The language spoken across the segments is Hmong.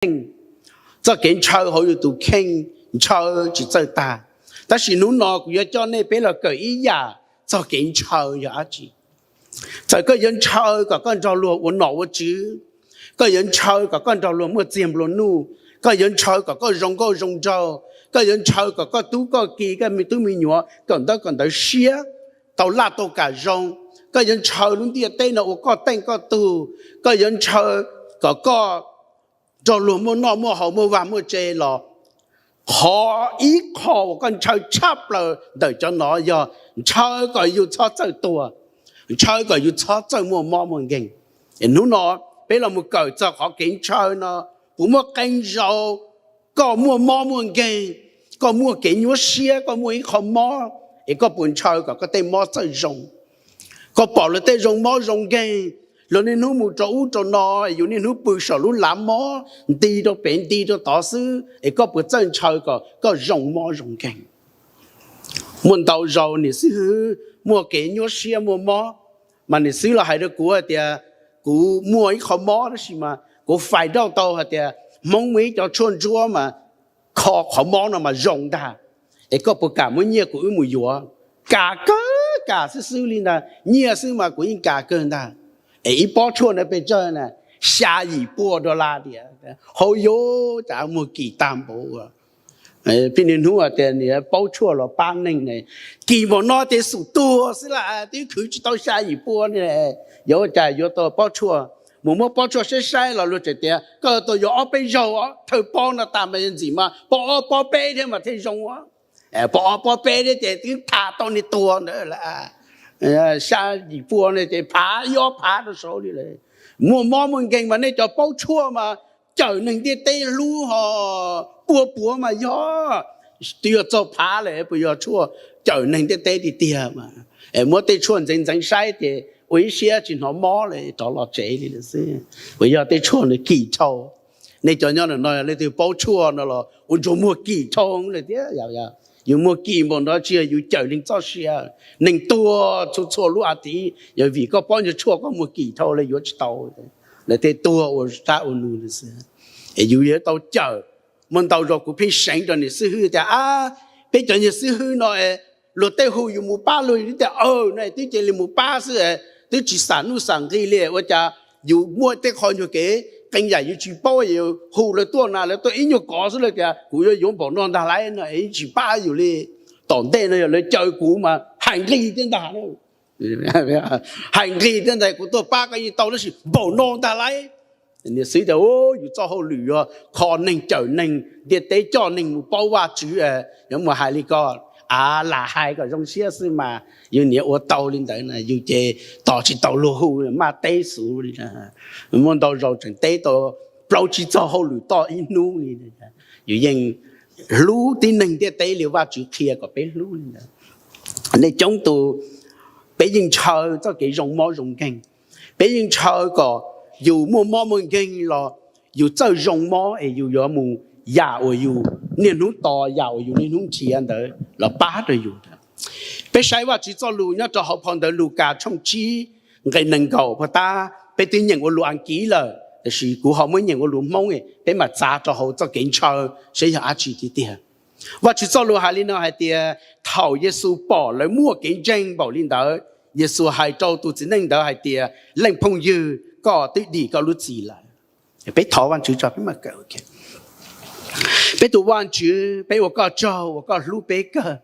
kheej, txoj kev ntshaw hauv yus tus kheej ntshaw tsis txawj tag. Tab sis hnub no kuv yuav coj nej peb los kawm ib yam txog kev ntshaw yog dab tsi. Txawm koj yuav ntshaw kom koj nrog luag ua nom ua tswv, koj yuav ntshaw kom koj nrog luag muaj txiag nplua nuj, koj yuav ntshaw kom koj zoo nkauj zoo nraug, koj yuav ntshaw kom koj tub koj ki, koj me tub me nyuam kawm ntawv kawm ntawv siab, tau laj tau kam zoo, koj yuav ntshaw lub ntiaj teb no ua koj teej koj tug, koj yuav ntshaw kom koj nrog luag muaj noj muaj haus muaj vaj muaj tse los, qhov ib qho uas koj ntshaw tshaj plaws ntawm cov no yog ntshaw kom yus txhob txawj tuag, ntshaw kom yus txhob txawj muaj mob muaj nkeeg. Hnub no peb los mus kawm txog qhov kev ntshaw no puas muaj qee zaus koj muaj mob muaj nkeeg, koj muaj kev nyuaj siab, koj muaj ib qho mob, es koj puas ntshaw kom koj tej mob txawj zoo? Koj pom luag tej zoo mob zoo nkeeg, luag niaj hnub mus rau ub rau no, yus niaj hnub pw saum lub lav mob nti rau pem nti rau tod xwb, es koj puas txawj ntshaw kom koj zoo mob zoo nkeeg? Muaj ntau zaus niam xib hwb muaj kev nyuaj siab muaj mob, mas niam xib los hais rau kuv hais tias kuv muaj ib qho mob tab sis mas kuv fais dauj tau hais tias Hmoob muaj ib cov tshuaj ntsuab mas kho qhov mob no mas zoo ntag, es koj puas kam muab nyiaj kuv wb mus yuav? Kam kawg, kam xwb xwb li ntag, nyiaj xwb mas kuv yeej kam kawg ntag. Es ib pob tshuaj no pes tsawg na? Xya yim pua dollar tias, hauv yuav cas muag kim tag npaum. Peb niaj hnub tias niam paub tshuaj los pab neeg ne, kim npaum no ces xum tuag xwb las, twb khwv tsis tau xya yim pua ne. Yuav ua cas yuav tau pob tshuaj? Mus muab pob tshuaj saib saib los luag tseem tias koj tau yuav ob peb zaug os, thawj pob no tas mas yog ntxim mas pob ob pob peb thiab mas thiaj zoo. Pob ob pob peb thiab ces twb tham tau niag tuag ntawd lawm. Xya yim pua no ces phav ib ob phav rau saud li lawm. Muaj mob muaj nkeeg mas nej cov paub tshuaj mas cawm neeg ntiaj teb hlub ho pua puav mas yog, twb yuav txog phav lawm puas yog tshuaj cawm neeg ntiaj teb tiag tiag mas. Muab tej tshuaj ntxeev ntxeev saib ces ua ib siab tsis hnov mob li rov los tsev li lawm xwb. Puas yog tej tshuaj no kim dhau? Nej cov nyob ntawm no leej twg paub tshuaj no los ua ntsuag muag kim dhau lawm thiab. Yus muag kim npaum no tsis yog yus cawm neeg txoj sia, neeg tuag txhua txhua lub as thiv yog vim koj paub nyuag tshuaj koj muag kim dhau lawm yuav tsis tau, lawv thiaj tuag ua sab ua nus lawm xwb. Es yus yuav tau cawm. Muaj ntau zaus kuv pheej seev rau niam xib hwb tias, ab, peb cov niag xib hwb no luag tej hu yus mus pab luag, yus tias aw no twb cia li mus pab xwb, twb tsis xam nuj xam nqi li, ua cas yus muaj tej qho nyuag kev qee yam yus tsis paub, yus hu lawv tuaj na lawv tuaj ib nyuag kov xwb lawv tias kuv yuav yuav npaum no ntag lauj no es tsis pab yus li. Tom ntej no yog lawv caw kuv mas hais nqi thiab ntag, hais nqi thiab ntag, kuv tuaj pab koj yeej tau tab sis npaum no ntag lauj. Niam xib tias, yus txoj hauj lwm yog kho neeg cawm neeg ntiaj teb coj neeg mus paub Vajtswv, yuav mus hais li ko, av, lam hais kom zoo siab xwb mas yus niam ua tau li ntawd na yus ces tos tsis tau luag hu maj teb xwb li. Muaj ntau zaus tseem teb tau plaub tsib txoj hauj lwm toj ib hnub li. Yus yeej hlub tib neeg ntiaj teb li Vajtswv qhia kom peb hlub li ntawd. Nej coob tus, peb yeej ntshaw txoj kev zoo mob zoo nkeeg. Peb yeej ntshaw kom yus muaj mob muaj nkeeg los yus txawj zoo mob es yus yuav mus yam uas yus niaj hnub tos, yam uas yus niaj hnub nrhiav ntawd los pab rau yus. Peb saib Vajtswv txoj lus nyob rau hauv phau ntawv Lukas tshooj tsib nqe nees nkaum puag ta. Peb twb nyeem ua lus Askiv lawm tiam sis kuv ho muab nyeem ua lus Hmoob, peb mam txav rau hauv txoj kev ntshaw saib yog dab tsi tiag tiag. Vajtswv txoj lus hais li no hais tias thaum Yexus pom lawv muaj kev ntseeg npaum li ntawd, Yexus hais rau tus txiv neej ntawd hais tias, leej phooj ywg, koj twb dim koj lub txim lawm. Peb thov Vajtswv tso peb mam kawm. Peb tus Vajtswv, peb ua koj tsaug uas koj hlub peb kawg,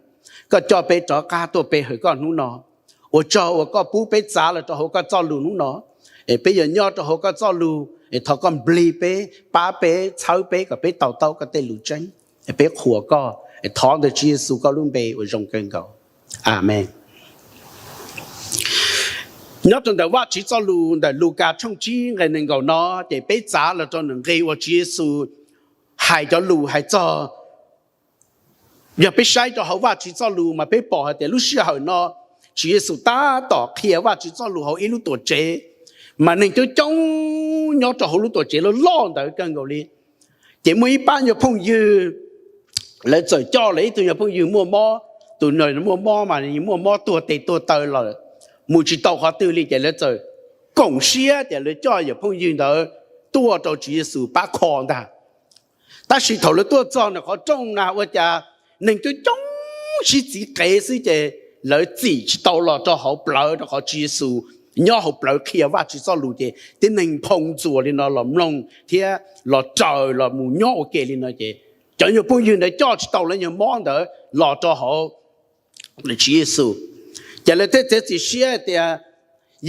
koj coj peb rov qab tuaj pe hawm koj hnub no. Ua tsaug uas koj pub peb txav los rau hauv koj txoj lus hnub no. Es peb yuav nyob rau hauv koj txoj lus, es thov koj nplig peb, pab peb, txhawb peb kom peb to taub koj tej lus tseeb. Es peb qhuas koj, es thov ntawm Tswv Yexus koj lub npe uas zoo kawg nkaus. Amees. Nyob rau ntawm Vajtswv txoj lus ntawm Lukas tshooj tsib nqe nees nkaum no, ces peb txav los rau nws nqe uas Tswv Yexus hais cov lus hais txog. Yog peb saib rau hauv Vajtswv txoj lus mas peb pom hais tias lub sij hawm no Tswv Yexus tab tom qhia Vajtswv txoj lus hauv ib lub tuam tsev, mas neeg coob coob nyob rau hauv lub tuam tsev loj loj ntawd kawg nkaus li. Ces muaj ib pab nyuag phooj ywg, lawv txawm coj lawv ib tug nyuag phooj ywg muaj mob, tus muaj mob mas muaj mob tuag tes tuag taw lawm, mus tsis tau qhov twg li, ces lawv txawm koom siab ces lawv coj yawm phooj ywg ntawd tuaj rau Tswv Yexus pab kho ntag. Tab sis thaum lawv tuaj txog ntawm qhov rooj na ua cas neeg coob coob sib txiv qev xwb ces lawv txim tsis tau los rau hauv plawv, rau qhov Tswv Yexus nyob hauv plawv qhia Vajtswv txoj lus ces tib neeg nphoo ntxuas li no los mloog thiab los raws los mus nyob ua ke li no ces cov nyuag phooj ywg ntawd coj tsis tau lawv nyuag mob ntawd los rau hauv Tswv Yexus. Ces lawv thiaj txiav txim siab tias,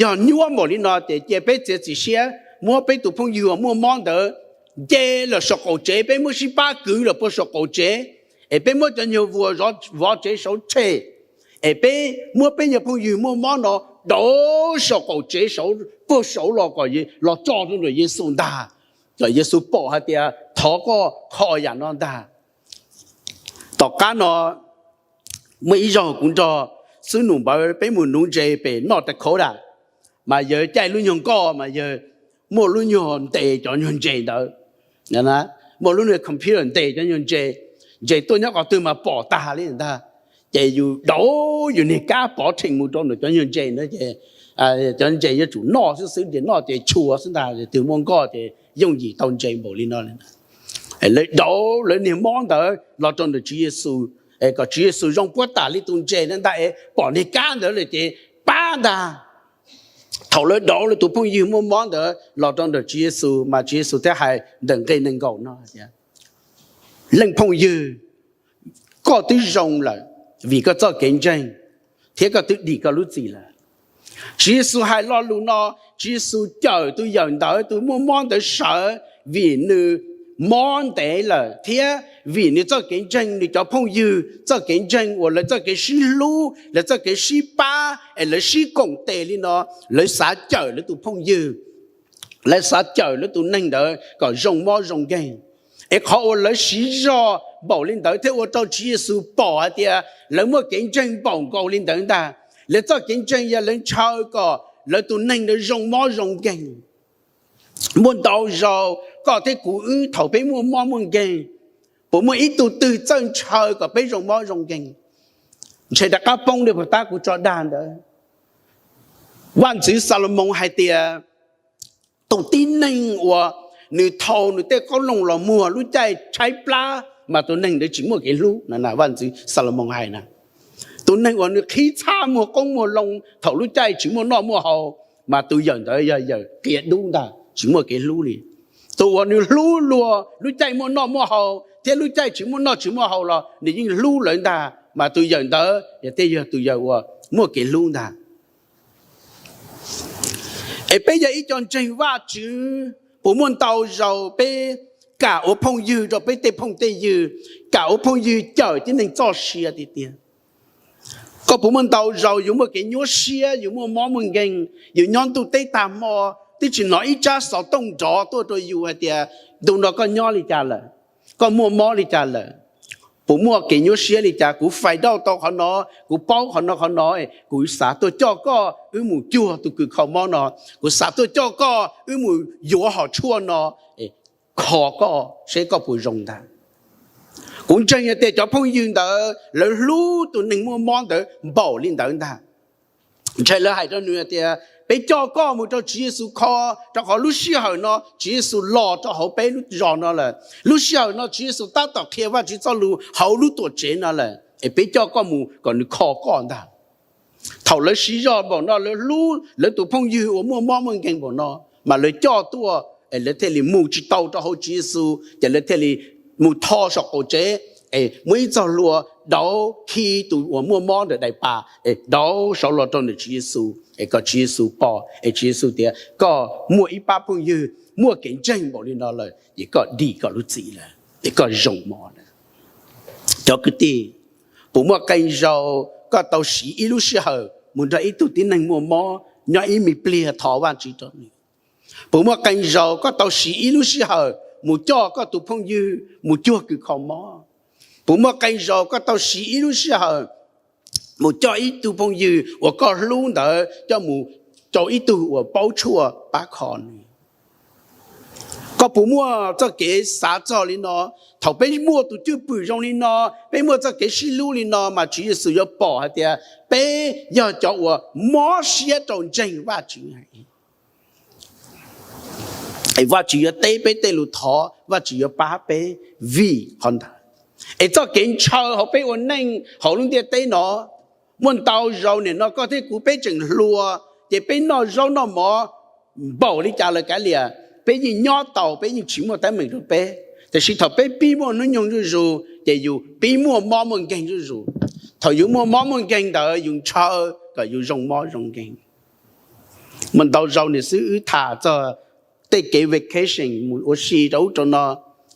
yog nyuaj npaum li no ces cia peb txiav txim siab muab peb tus phooj ywg uas muaj mob ntawd nce lawm saum qaum tsev, peb muab sib pab kwv lawm puag saum qaum tsev, es peb muab cov nyuag vuas vov tsev saud tshem, es peb muab peb nyuag phooj ywg muaj mob no dauv saum qaum tsev saud puag saud los kom los tso rau ntawm Yexus ntag, kom Yexus pom hais tias thov koj kho yam no ntag. Tom qab no muaj ib zaug kuv nrog xib hwb Num Npawv peb mus nuv ntses pem North Dakota, mas yawg caij lub nyuag nkoj mas yawg muaj lub nyuag ntes cov nyuag ntses ntawd, muaj lub nyuag computer ntes cov nyuag ntses, ntses tuaj nyob qhov twg mas pom tag li ntag. Ces yus dauv yus niag kab pov rhees mus rau ntawm cov nyuag ntses ntawd ces cov ntses yuav tsum noj xwb xwb ces noj ces tshua xwb ntag, twg muaj nkoj ces yooj yim tau ntses npaum li no li. Lawv dauv lawv niag mob ntawd los rau ntawm Tswv Yexus, kom Tswv Yexus zoo puab tas li tus ntses ntawd ntag es pom niag kab ntawd lawm ces pab ntag. Thaum lawv dauv lawv tus phooj ywg muaj mob ntawd los rau ntawm Tswv Yexus mas Tswv Yexus thiaj hais ntawm nqe nees nkaum no tias, leej phooj ywg, koj twb zoo lawm vim koj txoj kev ntseeg, thiab koj twb dim koj lub txim lawm. Tswv Yexus hais lo lus no, Tswv Yexus cawm tus yawm ntawd tus muaj mob ntawd sawv vim nws mob ntev lawm thiab vim nws txoj kev ntseeg, nws cov phooj ywg txoj kev ntseeg uas lawv txoj kev sib hlub, lawv txoj kev sib pab es lawv sib koom tes li no, lawv xav cawm lawv tus phooj ywg, lawv xav cawm lawv tus neeg ntawd kom zoo mob zoo nkeeg. Es qhov uas lawv siv zog npaum li ntawd thiaj ua rau Tswv Yexus pom hais tias lawv muaj kev ntseeg npaum nkaus li ntawd ntag. Lawv txoj kev ntseeg yog lawv ntshaw kom lawv tus neeg ntawd zoo mob zoo nkeeg. Muaj ntau zaus koj thiab kuv wb thaum peb muaj mob muaj nkeeg, puas muaj ib tug twg txawj ntshaw kom peb zoo mob zoo nkeeg? Ntshe rov qab poob li puag ta kuv tso dag ntawd. Vaj ntxwv Xalumoos hais tias tus tib neeg uas nws thau nws tej qoob loo los muag lub caij tshaib plab mas tus neeg ntawd tsis muaj kev hlub. Vaj ntxwv Xalumoos hais na, tus neeg uas nws qhib txhab muag qoob muag loo thaum lub caij tsis muaj noj muaj haus mas tus yawm ntawd yog yawm qia dub ntag, tsis muaj kev hlub li. Tus uas nws hlub luag lub caij muaj noj muaj haus thiab lub caij tsis muaj noj tsis muaj haus los nws yeej hlub lawv ntag mas tus yawm ntawd yog tej yog tus yawm uas muaj kev hlub ntag. Es peb yog ib co ntseeg Vajtswv, puas muaj ntau zaus peb kam ua phooj ywg rau peb tej phooj tej ywg, kam ua phooj ywg cawm tib neeg txoj sia tiag tiag? Koj puas muaj ntau zaus yus muaj kev nyuaj siab, yus muaj mob muaj nkeeg, yus nyob ntuj teb tag hmo, twb tsis hnov ib tsab xov tooj nrov tuaj rau yus hais tias ntu no koj nyob li cas lawm, koj muaj mob li cas lawm, puas muaj kev nyuaj siab li cas? Kuv fais dauj tau qhov no, kuv paub qhov no qhov no, kuv xav tuaj coj koj wb mus cuag tus kws kho mob no, kuv xav tuaj coj koj wb mus yuav hom tshuaj no, kho koj seb koj puas zoo ntag. Kuv ntseeg hais tias cov phooj ywg ntawd lawv hlub tus neeg muaj mob ntawd npaum li ntawd ntag. Ntshe lawv hais rau nws tias peb coj koj mus rau Tswv Yexus kho, rau qhov lub sij hawm no Tswv Yexus los rau hauv peb lub zos no lawm. Lub sij hawm no Tswv Yexus tab tom qhia Vajtswv txoj lus hauv lub tuam tsev no lawm, es peb coj koj mus kom nws kho koj ntag. Thaum lawv siv zog npaum no, lawv hlub lawv tus phooj ywg uas muaj mob muaj nkeeg npaum no, mas lawv coj tuaj es lawv thiaj li mus tsis tau rau hauv Tswv Yexus, ces lawv thiaj li mus tho saum qaum tsev, es muaj ib txoj hlua dauv khi tus uas muaj mob ntawm daim pas es dauv saud los rau ntawm Tswv Yexus, es kom Tswv Yexus pom, es Tswv Yexus tias koj muaj ib pab phooj ywg muaj kev ntseeg npaum li no lawm, ces koj dim koj lub txim lawm, es koj zoo mob lawm. Cov kwv tij, puas muaj qee zaus koj tau siv ib lub sij hawm mus nrog ib tug tib neeg muaj mob nyob ib me pliag thov Vajtswv rau nws? Puas muaj qee zaus koj tau siv ib lub sij hawm mus coj koj tus phooj ywg mus cuag kws kho mob? Puas muaj qee zaus koj tau siv ib lub sij hawm mus coj ib tug phooj ywg uas koj hlub ntawd coj mus rau ib tug uas paub tshuaj pab kho nws? Koj puas muaj txoj kev xav txog li no? Thaum peb muaj tus cwj pwm zoo li no, peb muaj txoj kev sib hlub li no mas Tswv Yexus yuav pom hais tias peb yog cov uas mob siab rau ntseeg Vajtswv. Es Vajtswv yuav teb peb tej lus thov, Vajtswv yuav pab peb vim qhov ntawd. Es txoj kev ntshaw hauv peb ua neej hauv lub ntiaj teb no, muaj ntau zaus nim no koj thiab kuv peb tseem hluas, ces peb noj zaub noj mov npaum li cas los kav liam, peb yeej nyob tau, peb yeej tsis muaj teeb meem rau peb. Tiam sis thaum peb pib muaj hnub nyoog zuj zus, ces yus pib muaj mob muaj nkeeg zuj zus. Thaum yus muaj mob muaj nkeeg ntawd, yus ntshaw kom yus zoo mob zoo nkeeg. Muaj ntau zaus nim xwb wb tham txog tej kev vacation mus ua si rau ub rau no,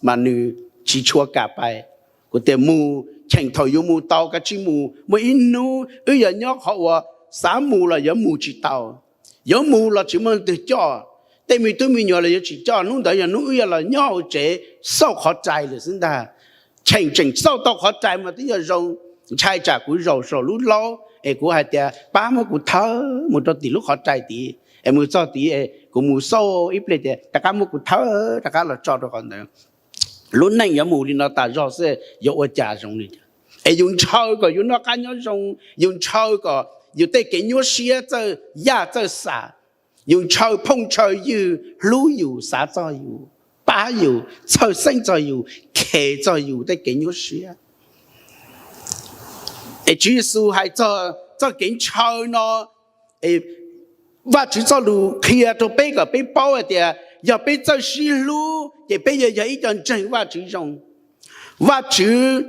mas nws tsis tshua kam pais. Kuv tias mus, cheem thaum yuav mus tau kav tsij mus, muaj ib hnub wb yog nyob qhov uas xav mus los yuav mus tsis tau, yuav mus los tsis muaj leej twg coj, tej me tub me nyuam los yuav tsis coj, hnub ntawd yog hnub wb yuav los nyob hauv tsev xauj qhov rais lawm xwb ntag. Cheem tseem xauj tau qhov rais mas twb yog zoo, ntshai tsam kuv zaum saum lub hlaub es kuv hais tias pab muab kuv thawb mus rau tim lub qhov rais tid, es mus txog tid es kuv mus xauj ib pliag tias rov qab muab kuv thawb rov qab los tso rau qhov ntawd. Lub neej yuav mus li no tas zog xwb, yuav ua cas zoo li. Es yus ntshaw kom yus noj qab nyob zoo, yus ntshaw kom yus tej kev nyuaj siab txawj yaj txawj xam, yus ntshaw phooj ntshaw ywg hlub yus, xav txog yus, pab yus, txhawj xeeb txog yus, khes txog yus tej kev nyuaj siab. Es Tswv Yexus hais txog txoj kev ntshaw no, Vajtswv txoj lus qhia rau peb kom peb paub hais tias yog peb txawj sib hlub ces peb yuav yog ib co ntseeg Vajtswv zoo. Vajtswv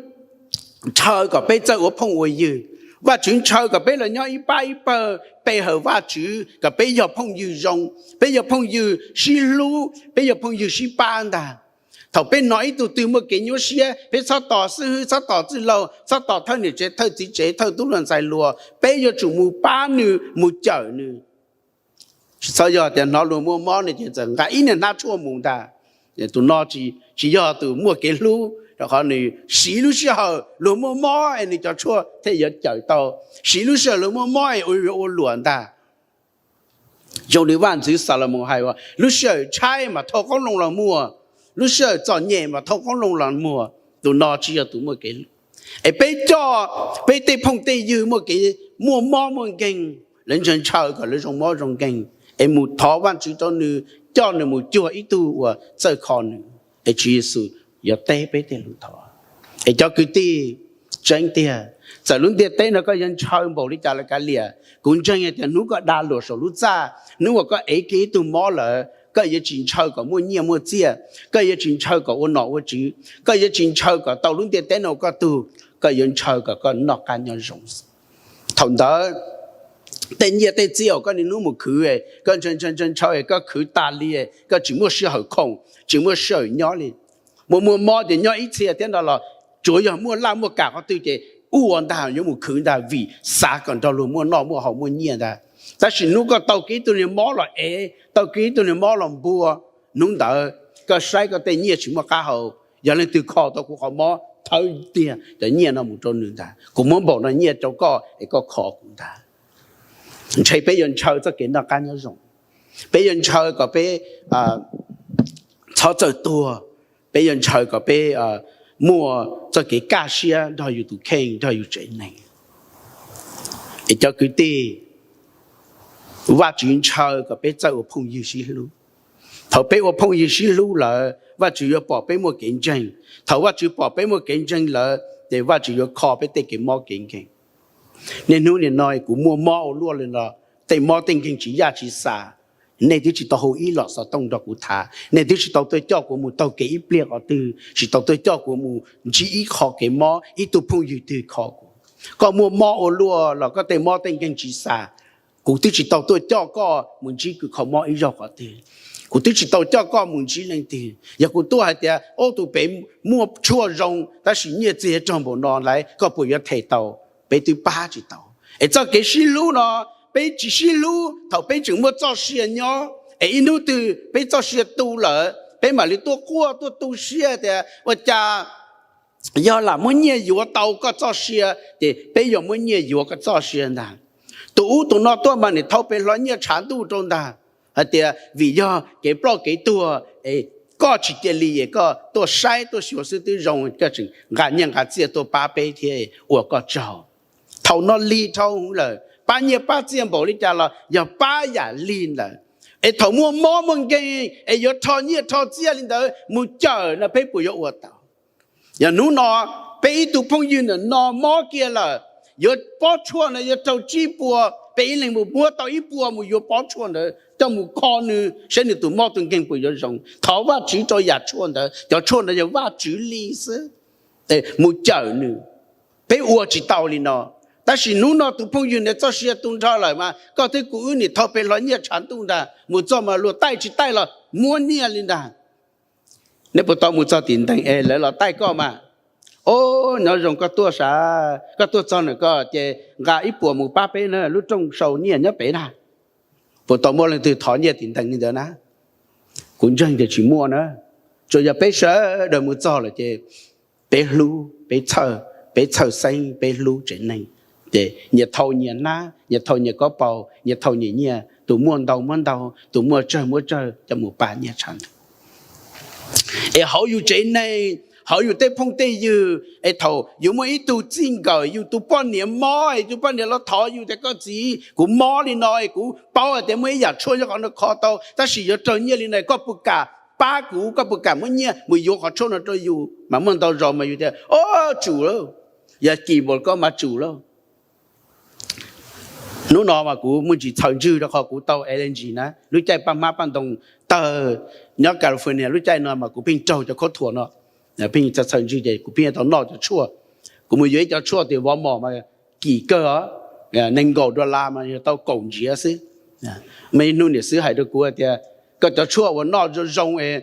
ntshaw kom peb txawj ua phooj ua ywg. Vajtswv ntshaw kom peb los nyob ib pab ib pawg pe hawm Vajtswv kom peb yog phooj ywg zoo, peb yog phooj ywg sib hlub, peb yog phooj ywg sib pab ntag. Thaum peb hnov ib tug twg muaj kev nyuaj siab, peb txhob tos xib hwb, txhob tos txwj laug, txhob tos thawj niam tsev thawj txiv tsev thawj tub hluas ntxhais hluas, peb yuav tsum mus pab nws, mus cawm nws. Tsis txhob yog tias hnov luag muaj mob no ces txawm nqa ib niag hnab tshuaj mus ntag. Tus no tsis yog tus muaj kev hlub, rau qhov nws siv lub sij hawm luag muaj mob es nws cov tshuaj thiaj yuav cawm tau, siv lub sij hawm luag muaj mob es ua luam ntag. Zoo li vaj ntxwv Xalumoos hais uas lub sij hawm tshaib mas thau qoob loo los muag, lub sij hawm txom nyem mas thau qoob loo los muag. Tus no tsis yog tus muaj kev hlub. Es peb coj peb tej phooj tej ywg muaj kev muaj mob muaj nkeeg, lawv ntshaw ntshaw kom lawv zoo mob zoo nkeeg, es mus thov Vajtswv rau nws, coj nws mus cuag ib tug uas txawj kho nws, es Tswv Yexus yuav teb peb tej lus thov. Es cov kwv tij, tseeb tiag, txawm lub ntiaj teb no koj yuav ntshaw npaum li cas los kav liam, kuv ntseeg hais tias hnub koj da luam saum lub txaj, hnub uas koj ev kiag ib tug mob lawm, koj yuav tsis ntshaw kom muaj nyiaj muaj txiaj, koj yuav tsis ntshaw kom ua nom ua tswv, koj yuav tsis ntshaw kom tau lub ntiaj teb no ua koj tug, koj yuav ntshaw kom koj noj qab nyob zoo. Thaum ntawd tej nyiaj tej txiaj uas koj niaj hnub mus khwv, koj ntshaw ntshaw ntshaw es koj khwv tas li, koj tsis muaj sij hawm khoom, tsis muaj sij hawm nyob li. Muaj muaj mob ces nyob ib txhia thiab no los tsuav yog muaj laj muaj kam qhov twg ces ua ntag, yuav mus khwv ntag vim xav kom nrog luag muaj noj muaj haus muaj nyiaj ntag. Tab sis hnub koj tau kiag ib tug niag mob los ev, tau kiag ib tug niag mob los npuag, hnub ntawd koj saib koj tej nyiaj tsis muaj qab hau, yog leej twg kho tau kuv qhov mob thawb tiag cov nyiaj no mus rau nws ntag, kuv muab npaum no nyiaj rau koj es koj kho kuv ntag. Ntshe peb yuav ntshaw txoj kev noj qab nyob zoo, peb yuav ntshaw kom peb txhob txawj tuag, peb yuav ntshaw kom peb muaj txoj kev kaj siab nrog yus tus kheej nrog yus tsev neeg. Es cov kwv tij, Vajtswv ntshaw kom peb txawj ua phooj ywg sib hlub. Thaum peb ua phooj ywg sib hlub lawm, Vajtswv yuav pom peb muaj kev ntseeg. Thaum Vajtswv pom peb muaj kev ntseeg lawm ces Vajtswv yuav kho peb tej kev mob kev nkeeg. Niaj hnub nim no kuv muaj mob ua luaj li no, tej mob tej nkeeg tsis yaj tsis xas, nej twb tsis tau hu ib los xov tooj nrog kuv tham, nej twb tsis tau tuaj coj kuv mus taug kev ib pliag qhov twg, tsis tau tuaj coj kuv mus ntsib ib qho kev mob, ib tug phooj ywg twg kho kuv. Koj muaj mob ua luaj los koj tej mob tej nkeeg tsis xas, kuv twb tsis tau tuaj coj koj mus ntsib kws kho mob ib zaug qhov twg. Kuv twb tsis tau coj koj mus ntsib leej twg. Yog kuv tuaj hais tias ob tug pem muaj tshuaj zoo tab sis nyiaj txiag raug npaum no lawm, koj puas yuav them tau? Peb twb pab tsis tau. Es txoj kev sib hlub no, peb tsis sib hlub thaum peb tseem muaj txoj sia nyob, es ib hnub twg peb txoj sia tu lawm peb mam li tuaj quaj tuaj tu siab tias ua cas yog lam muab nyiaj yuav tau koj txoj sia, ces peb yuav muab nyiaj yuav koj txoj sia ntag. Tus ub tus no tuaj mas nim thau pem hlo nyiaj tshav ntuj rau ntag, hais tias vim yog kev ploj kev tuag es koj tsis cia li es koj tuaj saib tuaj xyuas xwb twb zoo, koj tseem nqa nyiaj nqa txiaj tuaj pab peb thiab, ua koj tsaug. Thaum no lig dhau hwv lawm, pab nyiaj pab txiaj npaum li cas los yog pab yam lig lawm. Es thaum muaj mob muaj nkeeg es yuav rho nyiaj rho txiaj li ntawd mus cawm no peb puas yuav ua tau? Yog hnub no peb ib tug phooj ywg ntawm no mob kiag lawm, yuav pob tshuaj ntawd yuav raug tsib puas, peb ib leeg mus muab tau ib puas mus yuav pob tshuaj ntawd coj mus kho nws saib nws tus mob tus nkeeg puas yuav zoo. Thov Vajtswv rau yam tshuaj ntawd, cov tshuaj ntawd yog Vajtswv li xwb, mus cawm nws. Peb ua tsis tau li no. Tab sis hnub no tus phooj ywg ntawd txoj sia tu nrho lawm mas koj thiab kuv wb nim thau pem hlo nyiaj tshav ntuj ntag, mus txog mas luag taij tsis taij los muab nyiaj li ntag. Nej puas tau mus txog tim ntees es lawv los taij koj mas? O, nyob zoo koj tuaj sav, koj tuaj txog na koj ces nqa ib puas mus pab peb na, lub rooj sau nyiaj nyob pem na. Puas tau muaj leej twg thov nyiaj tim ntees li ntawd na? Kuv ntseeg tias tsis muaj na. Tsuas yog peb sawv daws mus txog lawm ces peb hlub, peb txhawj, peb txhawj xeeb, peb hlub tsev neeg. Ces nyias thau nyias hnab, nyias thau nyias kauj paus, nyias thau nyias nyiaj, tus muaj ntau muab ntau, tus muaj tsawg muab tsawg coj mus pab nyiaj tshav ntuj. Es hauv yus tsev neeg, hauv yus tej phooj tej ywg, es thaum yus muaj ib tug txij nkawm, yus tus poj niam mob, es tus poj niam los thov yus tias koj txiv, kuv mob li no es kuv paub hais tias muaj ib yam tshuaj nyob qhov no kho tau, tab sis yuav raug nyiaj li no, koj puas kam pab kuv, koj puas kam muab nyiaj mus yuav qhov tshuaj no rau yus? Mas muaj ntau zaus mas yus tias o, tsum lauj, yog kis npaum koj mas tsum lauj. Hnub no mas kuv muaj ntsis txhaws ntswg rau qhov kuv tau allergy na, lub caij paj hmab paj ntoo tawg nyob California lub caij no mas kuv pheej raug cov khaub thuas no, pheej txhaws ntswg ces kuv pheej tau noj cov tshuaj. Kuv mus yuav ib cov tshuaj tim Walmart mas kim kawg os, nees nkaum dollar mas yog tau kaum ntsiav xwb. Muaj ib hnub niam xwb hais rau kuv tias koj cov tshuaj uas noj zoo zoo es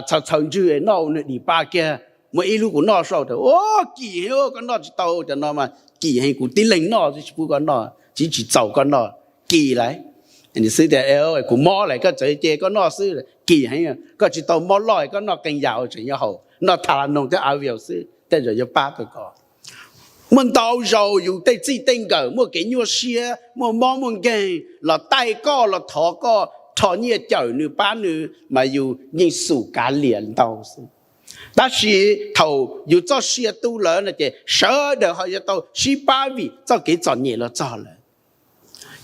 txhaws txhaws ntswg es noj ua nws dim pa kiag, muaj ib lub kuv noj saib tias o, kim heev, koj noj tsis tau cov no mas kim heev, kuv tib leeg noj xwb tsis pub koj noj, tsis tsis txaus koj noj, kim lawm. Niam xwb tias kuv mob lawm, koj txawm cia koj noj xwb, kim heev, koj tsis tau mob loj, koj noj qee yam tseem yuav haum, noj Tylenol thiab Advil xwb tej zaum yuav pab tau koj. Muaj ntau zaus yus tej txij tej nkawm muaj kev nyuaj siab, muaj mob muaj nkeeg los taij koj, los thov koj rho nyiaj cawm nws pab nws mas yus yeej xum kav liam ntau xwb. Tab sis thaum yus txoj sia tu lawm no ces sawv daws ho yuav tau sib pab vim txoj kev txom nyem los txog lawm.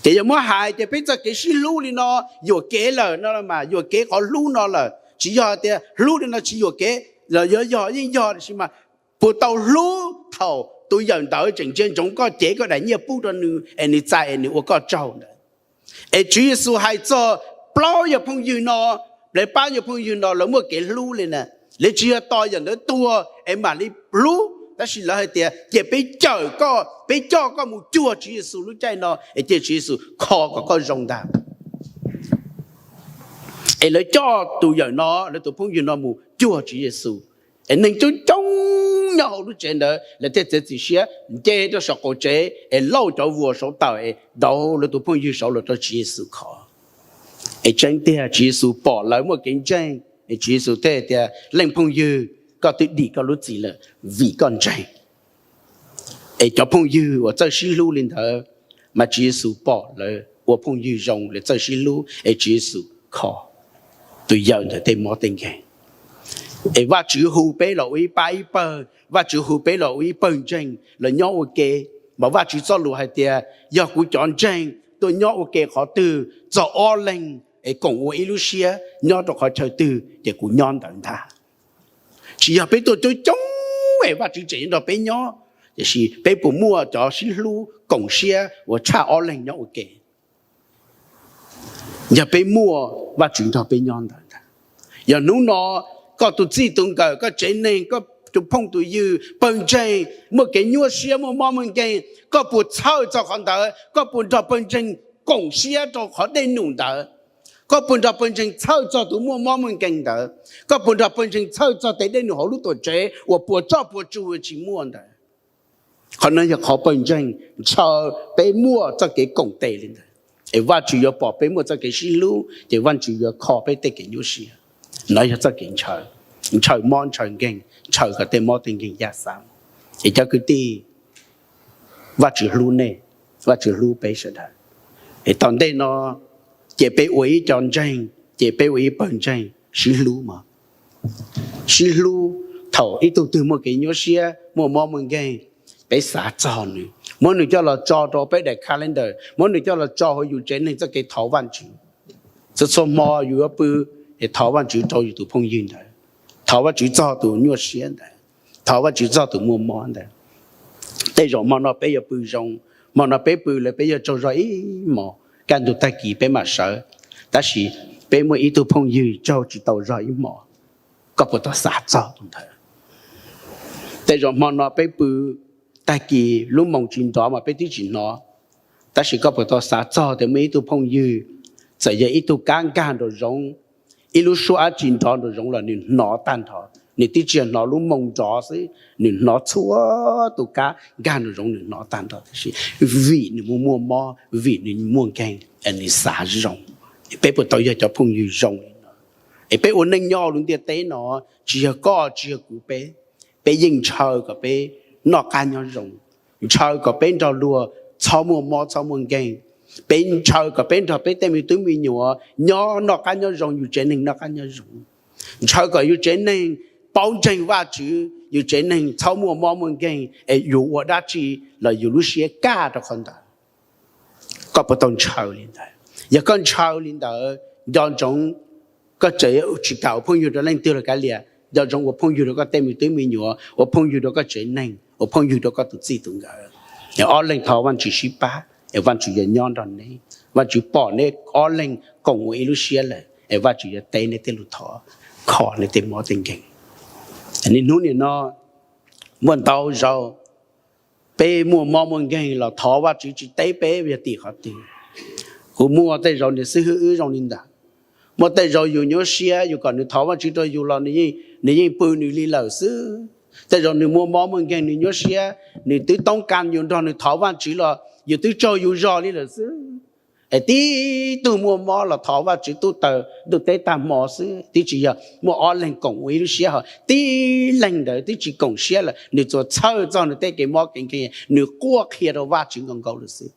Ces yog muab hais tias peb txoj kev sib hlub li no yuam kev lawm no mas, yuam kev qhov hlub no lawm, tsis yog tias hlub li no tsis yuam kev los yuav yog yeej yog, tab sis mas puas tau hlub thaum tus yawm ntawd tseem ntsia ntsoov koj, cev koj daim nyiaj pub rau nws es nws txais es nws ua koj tsaug ntawd. Es Tswv Yexus hais txog plaub yog phooj ywg no, plaub yog phooj ywg no lawv muaj kev hlub li na. Lawv tsis yog tos yawm ntawd tuag es mam li hlub, tab sis lawv hais tias cia peb cawm koj, peb coj koj mus cuag Tswv Yexus lub caij no es cia Tswv Yexus kho kom koj zoo ntag. Es lawv coj tus yawm no, lawv tus phooj ywg no mus cuag Tswv Yexus. Es neeg coob coob nyob hauv lub tsev ntawd lawv thiaj txiav txim siab nce rau saum qaum tsev es lauj cov vuas saud tawm es ntaus lawv tus phooj ywg saud los rau Tswv Yexus kho. Es tseeb tiag Tswv Yexus pom lawv muaj kev ntseeg es Tswv Yexus thiaj tias, leej phooj ywg, koj twb dim koj lub txim lawm vim koj ntseeg. Es cov phooj ywg uas txawj sib hlub li ntawd, mas Tswv Yexus pom lawv ua phooj ywg zoo, lawv txawj sib hlub es Tswv Yexus kho tus yawm ntawd tej mob tej nkeeg. Es Vajtswv hu peb los ua ib pab ib pawg, Vajtswv hu peb los ua ib pawg ntseeg los nyob ua ke. Mas Vajtswv txoj lus hais tias, yog kuv cov ntseeg tuaj nyob ua ke qhov twg, txog ob leeg es koom ua ib lub siab nyob rau qhov chaw twg ces kuv nyob ntawd ntag. Tsis yog peb tuaj coob coob es Vajtswv tseem nrog peb nyob, tiam sis peb puas muaj cov sib hlub koom siab uas tshaj ob leeg nyob ua ke? Yog peb muaj, Vajtswv nrog peb nyob ntawd ntag. Yog hnub no koj tus txij tus nkawm, koj tsev neeg, koj tus phooj tus ywg, pawg ntseeg muaj kev nyuaj siab, muaj mob muaj nkeeg, koj puas txhawj txog qhov ntawd? Koj puas nrog pawg ntseeg koom siab rau qhov dej num ntawd? Koj puas nrog pawg ntseeg txhawj txog tus muaj mob muaj nkeeg ntawd? Koj puas nrog pawg ntseeg txhawj txog tes dej num hauv lub tuam tsev uas puas tsuaj puas tsuag tsis muaj ntawd? Qhov no yog qhov pawg ntseeg ntshaw peb muaj txoj kev koom tes li ntawd. Es Vajtswv yuav pom peb muaj txoj kev sib hlub ces Vajtswv yuav kho peb tej kev nyuaj siab. No yog txoj kev ntshaw, ntshaw mob ntshaw nkeeg, ntshaw kom tej mob tej nkeeg ya xav. Es cov kwv tij, Vajtswv hlub nej, Vajtswv hlub peb sawv daws. Es tom ntej no ces peb ua ib co ntseeg, ces peb ua ib pawg ntseeg sib hlub mog. Sib hlub thaum ib tug twg muaj kev nyuaj siab, muaj mob muaj nkeeg, peb xav txog nws, muab nws coj los tso rau peb daim calendar, muab nws coj los tso hauv yus tsev neeg txoj kev thov Vajtswv. Txhua txhua hmo yus yuav pw, es thov Vajtswv rau yus tus phooj ywg ntawd, thov Vajtswv txog tus nyuaj siab ntawd, thov Vajtswv txog tus muaj mob ntawd. Tej zaum hmo no peb yuav pw zoo, hmo no peb pw lawm peb yuav tsaug zog ib hmos, kaj ntug tag kis peb mam sawv. Tab sis peb muaj ib tug phooj ywg tsaug tsis tau zog ib hmos, koj puas tau xav txog tus ntawd? Tej zaum hmo no peb pw, tag kis lub moo tsis nrov mas peb twb tsis hnov. Tab sis koj puas tau xav txog tias muaj ib tug phooj ywg, txawm yog ib tug kab nkag nraum zoov, ib lub suab dab tsi nrov nraum zoov los nws hnov tag nrho. Nws twb tsis yog hnov lub moo nrov xwb, nws hnov txhua tus kab nkag nraum zoov nws hnov tag nrho tib si, vim nws muaj muaj mob, vim nws muaj nkeeg, nws xav zoo. Peb puas tau yog cov phooj ywg zoo li no? Es peb ua neej nyob lub ntiaj teb no, tsis yog koj tsis yog kuv, peb, peb yeej ntshaw kom peb noj qab nyob zoo, ntshaw kom peb nrog luag txhob muaj mob txhob muaj nkeeg, peb ntshaw kom peb nrog peb tej me tub me nyuam nyob noj qab nyob zoo, yus tsev neeg noj qab nyob zoo, ntshaw kom yus tsev neeg paub ntseeg Vajtswv, yus tsev neeg txhob muaj mob muaj nkeeg, es yus ua dab tsi los yus lub siab kaj rau qhov ntawd. Koj puas tau ntshaw li ntawd? Yog koj ntshaw li ntawd, nco ntsoov, koj tseem tsis kam ua phooj ywg rau leej twg los kav liam, nco ntsoov ua phooj ywg rau koj tej me tub me nyuam, ua phooj ywg rau koj tsev neeg, ua phooj ywg rau koj tus txij tus nkawm. Ob leeg thov Vajtswv sib pab, es Vajtswv yuav nyob nrog neb. Vajtswv pom neb ob leeg koom ua ib lub siab lawm, es Vajtswv yuav teb neb tej lus thov, kho neb tej mob tej nkeeg. Niaj hnub nim no muaj ntau zaus peb muaj mob muaj nkeeg los thov Vajtswv tsis teb peb yog tim qhov twg. Kuv muaj tej zaus niam xib hwb wb zoo li ntawd. Muaj tej zaus yus nyuaj siab, yus kom nws thov Vajtswv rau yus los nws yeej pw nws li lawm xwb. Tej zaus nws muaj mob muaj nkeeg, nws nyuaj siab, nws twb toob kas yus nrog nws thov Vajtswv los yus twb tsaug yus zog li lawm xwb. Es tib tug muaj mob los thov Vajtswv tuaj taws ntuj teb tag hmo xwb, twb tsis yog muaj ob leeg koom ua ib lub siab, ho tib leeg ntawd twb tsis koom siab lawm, nws tsuas txhawj txog nws tej kev mob kev nkeeg, nws quaj qhia rau Vajtswv nkaus nkaus lawm xwb.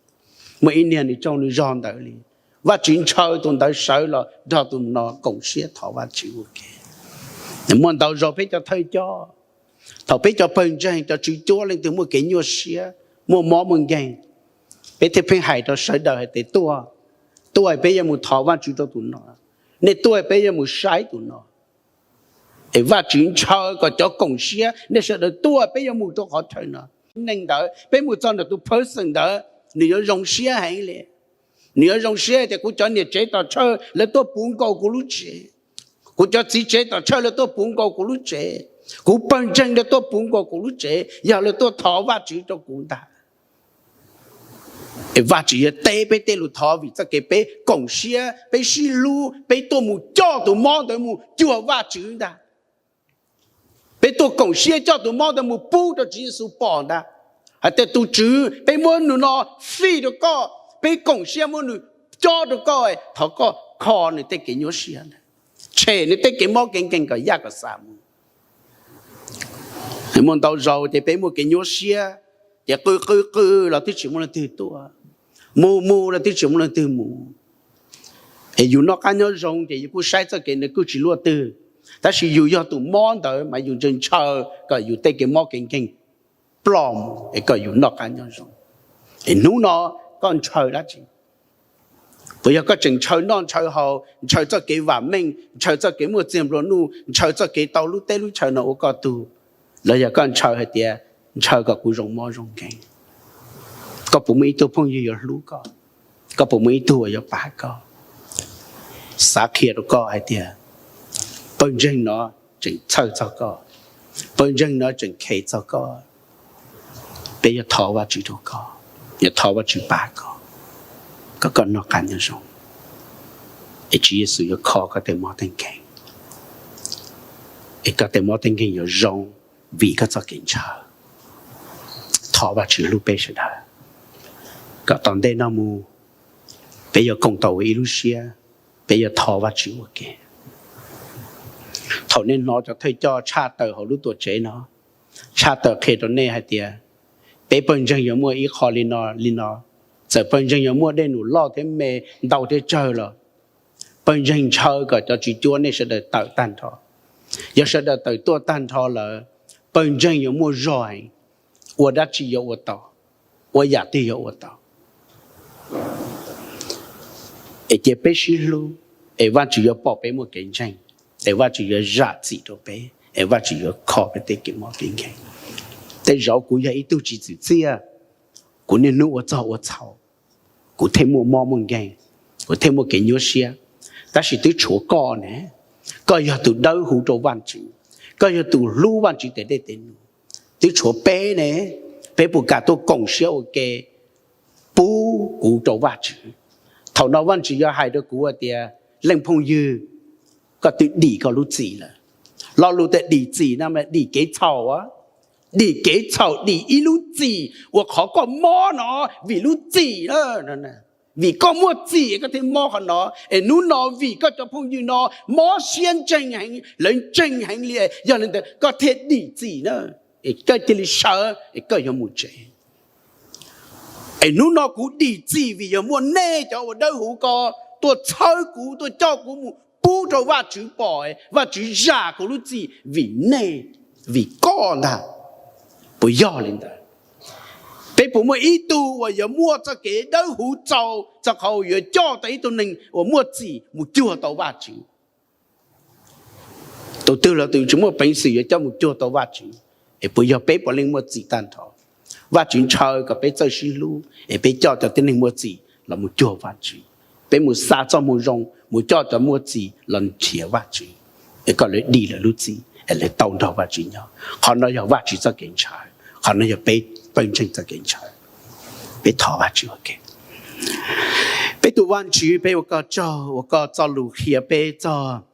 Muaj ib niag nws tsaug nws zog ntawd li, Vajtswv ntshaw tus ntawd sawv los nrog tus no koom siab thov Vajtswv ua ke. Muaj ntau zaus peb cov thawj coj, thaum peb cov pawg ntseeg cov tswv cuab leej twg muaj kev nyuaj siab, muaj mob muaj nkeeg, peb thiaj pheej hais rau sawv daws hais tias tuaj, tuaj peb yuav mus thov Vajtswv rau tus no, nej tuaj peb yuav mus saib tus no. Es Vajtswv ntshaw kom cov koom siab nej sawv daws tuaj peb yuav mus rau qhov chaw no. Neeg ntawd peb mus txog ntawm tus person ntawd, nws yuav zoo siab heev li. Nws yuav zoo siab tias kuv cov niam tsev tom tshawj lawv tuaj puv nkaus kuv lub tsev, kuv cov txiv tsev tom tshawj lawv tuaj puv nkaus kuv lub tsev, kuv pawg ntseeg lawv tuaj puv nkaus kuv lub tsev, yog lawv tuaj thov Vajtswv rau kuv ntag. Es Vajtswv yuav teb peb tej lus thov vim txoj kev peb koom siab, peb sib hlub, peb tuaj mus coj tus mob ntawd mus cuag Vajtswv ntag. Peb tuaj koom siab coj tus mob ntawd mus pub rau Tswv Yexus pom ntag, hais tias tus Tswv, peb muab nws no fij rau koj, peb koom siab muab nws cob rau koj, thov koj kho nws tej kev nyuaj siab ntawd, tshem nws tej kev mob kev nkeeg kom yaj kom xav mus. Muaj ntau zaus ces peb muaj kev nyuaj siab, ces qw qw qw los twb tsis muaj leej twg tuaj, mus mus los twb tsis muaj leej twg mus. Es yus noj qab nyob zoo ces yus kuj saib txoj kev nws kuj tsis luaj twg, tab sis yus yog tus mob ntawd mas yus ntshaw ntshaw kom yus tej kev mob kev nkeeg ploj mus es kom yus noj qab nyob zoo. Es hnub no koj ntshaw dab tsi? Puas yog koj tseem ntshaw noj ntshaw haus, ntshaw txoj kev vam meej, ntshaw txoj kev muaj txiag nplua nuj, ntshaw txoj kev tau lub teb lub chaw no ua koj tug? Los yog koj ntshaw hais tias, ntshaw kom kuv zoo mob zoo nkeeg? Koj puas muaj ib tug phooj ywg yuav hlub koj? Koj puas muaj ib tug uas yuav pab koj? Xav qhia rau koj hais tias pawg ntseeg no tseem txhawj txog koj, pawg ntseeg no tseem khev txog koj. Peb yuav thov Vajtswv rau koj, yuav thov Vajtswv pab koj, kom koj noj qab nyob zoo, es Tswv Yexus yuav kho koj tej mob tej nkeeg, es koj tej mob tej nkeeg yuav zoo vim koj txoj kev ntshaw. Thov Vajtswv hlub peb sawv daws, kom tom ntej no mus peb yuav koom tau ua ib lub siab, peb yuav thov Vajtswv ua ke. Thaum nej hnov cov thawj coj tshaj tawm hauv lub tuam tsev no, tshaj tawm qhia rau nej hais tias peb pawg ntseeg yuav muaj ib qho li no li no, txawm pawg ntseeg yuav muaj dej num loj thiab me ntau thiab tsawg los pawg ntseeg ntshaw kom cov tswv cuab nej sawv daws tawm tag nrho. Yog sawv daws tawm tuaj tag nrho lawm, pawg ntseeg yuav muaj zog heev, ua dab tsi yuav ua tau, ua yam twg yuav ua tau. Es cia peb sib hlub, Es Vajtswv yuav pom peb muaj kev ntseeg, es Vajtswv yuav zam txim rau peb, es Vajtswv yuav kho peb tej kev mob kev nkeeg. Tej zaum kuv yog ib tug tsis txwm txiaj, kuv niaj hnub ua txog ua txhaum, kuv thiaj muaj mob muaj nkeeg, kuv thiaj muaj kev nyuaj siab. Tab sis twb tshuav koj ne, koj yog tus dawb huv rau Vajtswv, koj yog tus hlub Vajtswv tes dej tes num. Twb tshuav peb ne, peb puas kam tuaj koom siab ua ke pub kuv rau Vajtswv? Thaum no Vajtswv yuav hais rau kuv tias, leej phooj ywg, koj twb dim koj lub txim lawm. Lo lus tias dim txim no mas dim kev txhaum, dim kev txhaum, dim ib lub txim uas qhov koj mob no vim lub txim, vim koj muaj txim koj thiaj mob qhov no. Es hnub no vim koj cov phooj ywg no mob siab ntseeg heev, lawv ntseeg heev li, yog li ntawd koj thiaj dim txim na. Koj cia li sawv es koj yuav mus tsev. Es hnub no kuv dim txim vim yog muaj nej cov uas dawb huv ko tuaj txhawb kuv, tuaj coj kuv mus pub rau Vajtswv pom, Vajtswv zam kuv lub txim vim nej, vim koj ntag. Puas yog li ntawd? Peb puas muaj ib tug uas yuav muaj txoj kev dawb huv txaus txog qhov uas yuav coj tau ib tug neeg uas muaj txim mus cuag tau Vajtswv? Tus twg los tus tsis muaj peev xwm yuav coj mus cuag tau Vajtswv. Es puas yog peb puav leej muaj txim tag nrho? Vajtswv ntshaw kom peb txawj sib hlub es peb coj cov tib neeg muaj txim los mus cuag Vajtswv. Peb mus xa txoj moo zoo mus coj cov muaj txim los nrhiav Vajtswv, es kom lawv dim lawv lub txim es lawv tau nrog Vajtswv nyob. Qhov no yog Vajtswv txoj kev ntshaw, qhov no yog peb pawg ntseeg txoj kev ntshaw. Peb thov Vajtswv ua ke. Peb tus Vajtswv, peb ua koj tsaug uas koj txoj lus qhia peb txog